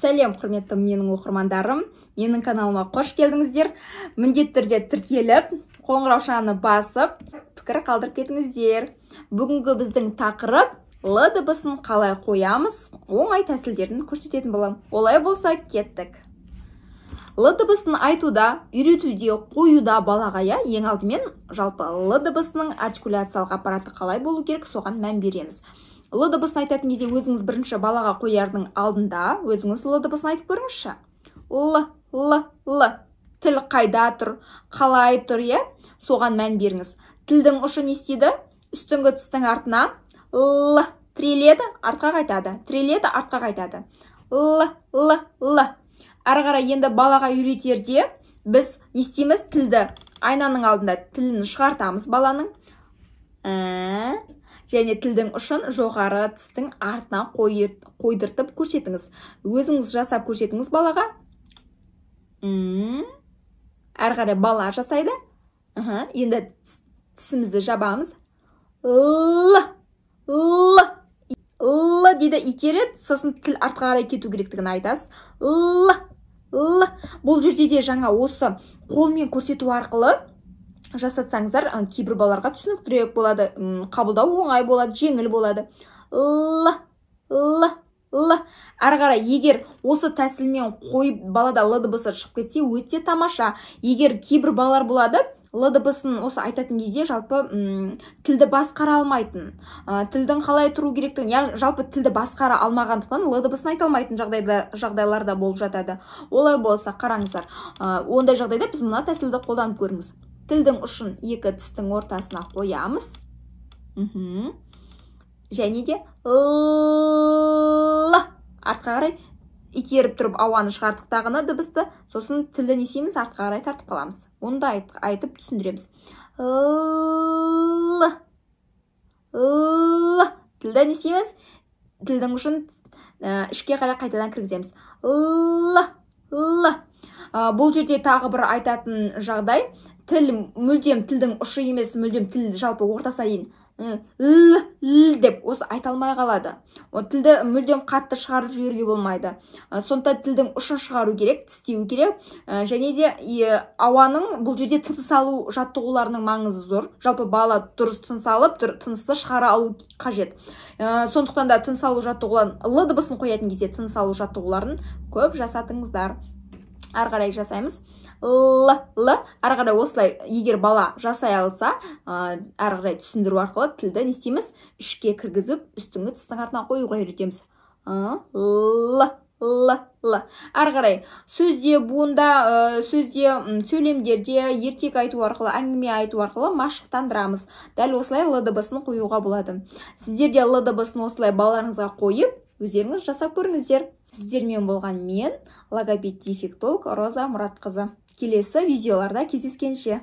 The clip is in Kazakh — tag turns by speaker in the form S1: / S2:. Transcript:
S1: Сәлем, құрметті менің оқырмандарым, менің каналыма қош келдіңіздер. Міндетті түрде тіркеліп, қоңыраушаны басып, пікір қалдырып кетіңіздер. Бүгінгі біздің тақырып Л дыбысын қалай қоямыз, оңай тәсілдерін көрсететін боламын. Олай болса, кеттік. Л дыбысын айтуда, үйретуде, қоюда балаға, ең алдымен жалпы Л дыбысының артикуляциялық аппараты қалай болу керек, соған мән береміз. Л дыбысын айтатын кезде өзіңіз бірінші балаға қоярдың алдында өзіңіз Л дыбысын айтып көріңізші. Л, Л, Л. Тіл қайда тұр, қалай тұр, соған мән беріңіз. Тілдің ұшы не істейді? Үстіңгі тістің артына Л тіреледі, артқа қайтады. Тіреледі, артқа қайтады. Л, Л, Л. Әрі қарай енді балаға үйретерде біз не істейміз? Тілді айнаның алдында тілін шығартамыз баланың. Және тілдің ұшын жоғары тістің артына қойдыртып көрсетіңіз. Өзіңіз жасап көрсетіңіз балаға. Әрі қарай бала жасайды. Енді тісімізді жабамыз. Л, Л, Л дейді, итереді, сосын тіл артқа қарай кету керектігін айтасыз. Л, Л. Бұл жерде де жаңа осы қолмен көрсету арқылы жасатсаңыздар, кейбір балаларға түсініктірек болады, қабылдау оңай болады, жеңіл болады. Л, Л, Л. Әрі қарай егер осы тәсілмен қойып балада Л дыбысы шығып кетсе, өте тамаша. Егер кейбір балалар болады, Л дыбысын осы айтатын кезде жалпы тілді басқара алмайтын, тілдің қалай тұру керектігін, жалпы тілді басқара алмағандықтан Л дыбысын айта алмайтын жағдайлар да болып жатады. Олай болса, қараңыздар, ондай жағдайда біз мына тәсілді қолданып көріңіз. Тілдің ұшын екі тістің ортасына қоямыз. Және де Л артқа қарай итеріп тұрып ауаны шығардық тағыны дыбысты, сосын тілді не істейміз, артқа қарай тартып қаламыз. Оны да айтып түсіндіреміз. Л, Л. Тілді не істейміз? Тілдің ұшын ішке қарай қайтадан кіргіземіз. Л, Л. Бұл жерде тағы бір айтатын жағдай, тіл мүлдем тілдің ұшы емес, мүлдем тіл жалпы ортасына дейін Л, Л деп осы айта алмай қалады. О, тілді мүлдем қатты шығарып жіберуге болмайды. Сондықтан тілдің ұшын шығару керек, тістеу керек. Және де ауаның бұл жерде тыныс алу жаттығуларының маңызы зор. Жалпы бала дұрыс тыныс алып, тынысты шығара алу қажет. Сондықтан да тыныс алу жаттығуларын, Л дыбысын қоятын кезде тыныс алу жаттығуларын көп жасатыңыздар. Әрі қарай жасаймыз. Л, Л. Әрі қарай осылай егер бала жасай алса, әрі қарай түсіндіру арқылы тілді не істейміз? Ішке кіргізіп, үстіңгі тістің артына қоюға үйретеміз. Л, Л, Л. Әрі қарай сөзде, буында, сөзде, сөйлемдерде ертек айту арқылы, әңгіме айту арқылы машықтандырамыз. Дәл осылай Л дыбысын қоюға болады. Сіздер де Л дыбысын осылай балаларыңызға қойып, өздеріңіз жасап көріңіздер. Сіздермен болған мен, логопед-дефектолог Роза Мұратқызы. Келесі видеоларда кездескенше.